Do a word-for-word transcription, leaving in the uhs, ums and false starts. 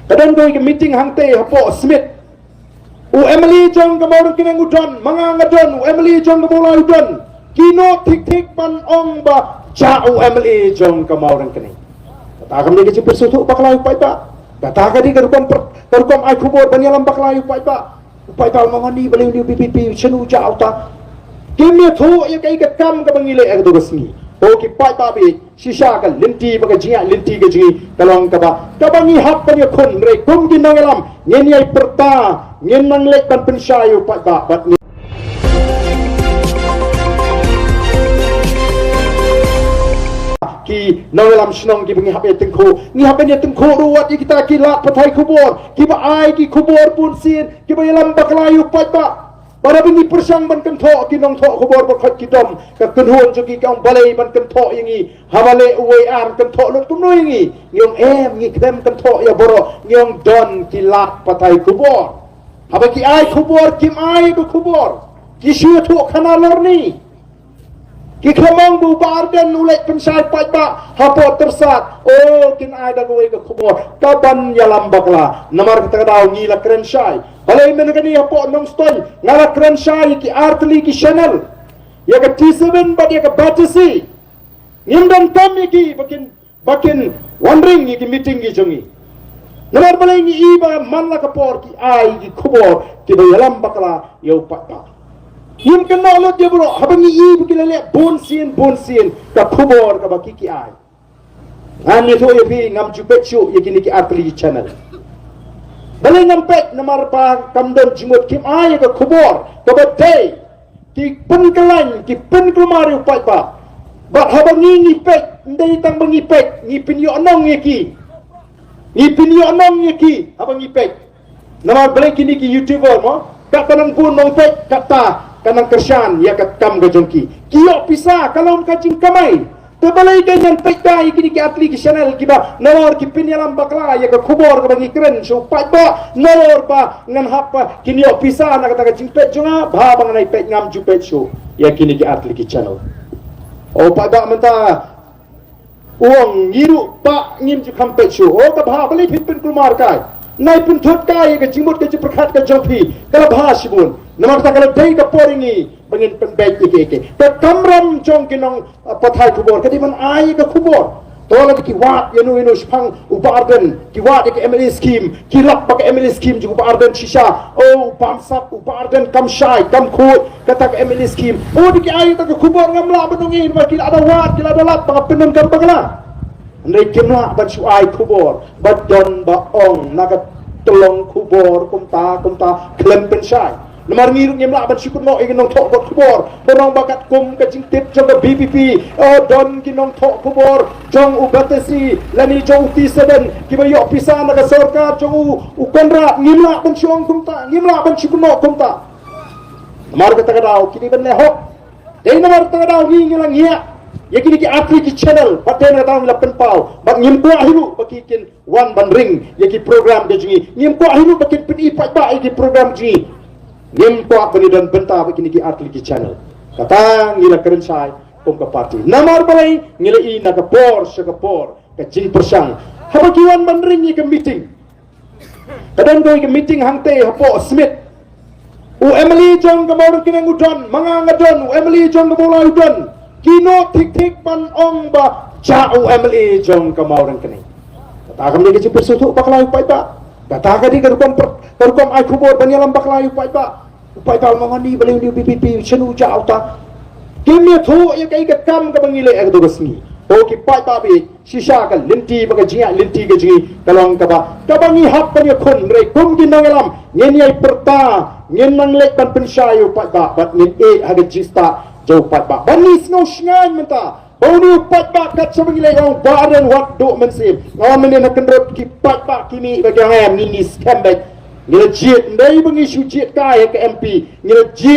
Ka don kawei ka meeting hangtei hapoh Smit. U M L A jong ka Mawryngkneng u don, ma nga nga don, u M L A jong ka Mawlai u don. Kino thik thik ban ong ba jah u M L A jong ka Mawryngkneng. Kata kam dei ka jingpyrshah u bakla ïa u paidbah. Kata ka dei ka rukom per-, ka rukom ai khubor ban ïalam bakla ïa u paidbah. U paidbah u ong, ani balei uni u V P P, shano u jah uta. Kim ïathuh ïa kaei ka kam kaba ngi leh ha kato ka sngi. Ko ki paidbah baieit, shisha ka lynti bad ka jingïaid lynti ka jong ngi ka long kaba, kaba ngi hap ban ïakhun, hynrei kum ki nongïalam ngin ïai pyrta, ngin nang leit ban pynshai ïa u paidbah bad ngin ki nongïalam shnong kiba ngi hap ïa tyngkhuh, ngi hap ban ïa tyngkhuh ruh wat ïa kita ki lad pathai khubor kiba ai ki khubor bunsien, kiba ïalam bakla ïa u paidbah. Bad haba ngi pyrshang ban kynthoh ki nongthoh khubor ba khot ki dom, ka kynhun jong ki ka ong balei ban kynthoh ïa ngi, haba leh uwei ar kynthoh lut kumno ïa ngi. Ngi ong em, ngi khlem kynthoh ïa baroh, ngi ong don ki lad pathai khubor. Haba ki ai khubor, kim ai ka khubor, ki shu ïathuh khana lorni. Ki khlem ong ba u Bah Ardent u leit pynshai paidbah hapoh Tyrsad. Oh, kin ai da kawei ka khubor kaban ïalam bakla. Namar kata ka daw ngi la kren shai. Balei mynta kane hapoh Nongstoiñ nga la kren shai ïa ki artylli ki channel, ïa ka T seven bad ïa ka Batesi. Ngim donkam ïa ki ba kin ba kin wanrah ïa ki meeting ki jong ngi. Namar balei, ngi i ba man la ka por ki ai ki khubor kiba ïalam bakla ïa u paidbah. Ngim kynnoh lut ïa baroh, haba ngi i ba ki la leh bunsien bunsien ka khubor kaba ki ki ai. Ngan ïathuh ïa phi, ngam ju peit shuh ïa kine ki artylli ki channel. Balei ngam peit? Namar ba kam don jingmut, kim ai ïa ka khubor kaba dei. Ki pynkylla, ki pynkulmar ïa u paidbah. Bad haba ngi ngi peit, ym dei tang ba ngi peit, ngi pynïoh nong ïa ki. Ngi pynïoh nong ïa ki haba ngi peit. Namar balei, kine ki YouTuber mo, kat ka nang bun nong peit, kata ka nang kyrshan ïa ka kam ka jong ki. Ki ïoh pisa, ka long ka jingkamai. Te balei ka ngan peit da ïa kine ki artylli ki channel kiba nalor ki pynïalam bakla ïa ka khubor kaba ngi kren sha u paidbah, nalor ba ngan hap ba kin ïoh pisa na kata ka jingpeit jong nga, bha ba ngan ïai peit, ngam ju peit shuh ïa kine ki artylli ki channel. O paidbah mynta u ong, ngi ruh ba ngim ju kham peit shuh. O ka bha, balei phin pynkulmar kai? Nai pynthut kai ïa ka jingmut ka jingpyrkhat ka jong phi, ka la bha shibun. Namar kata ka la dei ka por ïa ngi ba ngin pynbeit ïa ki, ïa ki. Ka kamram jong ki nong, ah, pathai khubor ka dei ban ai ka khubor. To lada ki wad ïano ïano shaphang u Bah Ardent, ki wad ïa ka M L A scheme, ki lap ba ka M L A scheme jong u Bah Ardent shisha. O u bamsap, u Bah Ardent kam shai kam khuid kata ka M L A scheme. O da ki ai kata ka khubor, ngam lah ban ong ei, namar ki la da wad, ki la da lap ba ka pyndonkam bakla. Hynrei kim lah ban shu ai khubor ba don ba ong na ka tyllong khubor kumta kumta, khlem pynshai. Namar ngi ruh ngim lah ban shu kynnoh ïa ki nongthoh khubor ba ong ba katkum ka jingtip jong ka V P P, o don ki nongthoh khubor jong u Batesi lane jong u T seven kiba ïoh pisa na ka sorkar jong u, u Conrad. Ngim lah ban shu ong kumta, ngim lah ban shu kynnoh kumta. Namar kata ka daw ki dei ban leh hok. Dei namar kata ka daw ngi ngi la ngiah ïa kine ki artylli ki channel, bad dei na kata ka daw ngi la pynpaw, bad ngim kwah hi ruh ba ki kin wan ban ring ïa ki program ka jong ngi. Ngim kwah hi ruh ba kin pyni paidbah ïa ki program jong ngi. Ngim kwah ba ngi don bynta bad kine ki artylli ki channel. Kata ngi la kren shai kum ka party. Namar balei, ngi la i na ka por sha ka por ka jingpyrshang. Haba ki wan ban ring ïa ka meeting, ka don kawei ka meeting hangtei hapoh Smit. U M L A jong ka Mawryngkneng u don, ma nga nga don, u M L A jong ka Mawlai u don. Kino thik thik ban ong ba jah u M L A jong ka Mawryngkneng. Kata kam dei ka jingpyrshah u bakla ïa u paidbah. Kata ka dei ka rukom per-, ka rukom ai khubor ban ïalam bakla ïa u paidbah. U paidbah u ong, ani balei uni u V P P, shano u jah uta. Kim ïathuh ïa kaei ka kam kaba ngi leh ha kato ka sngi. Ko ki paidbah baieit, shisha ka lynti bad ka jingïaid lynti ka jong ngi ka long kaba, kaba ngi hap ban ïakhun, hynrei kum ki nongïalam ngin ïai pyrta, ngin nang leit ban pynshai ïa u paidbah bad ngin ïeh ha ka jingstad jong u paidbah. Bad ngi sngew shngaiñ mynta ba une u paidbah, kat shaba ngi leit ong Bah Ardent wat duh mynsiem. Nga wan mynne na Kyndrut, ki paidbah ki mih ba ki ong em, ngi, ngi skhem beit. Ngi la jied, ym dei ba ngi shu jied kai ha ka M P, ngi la jied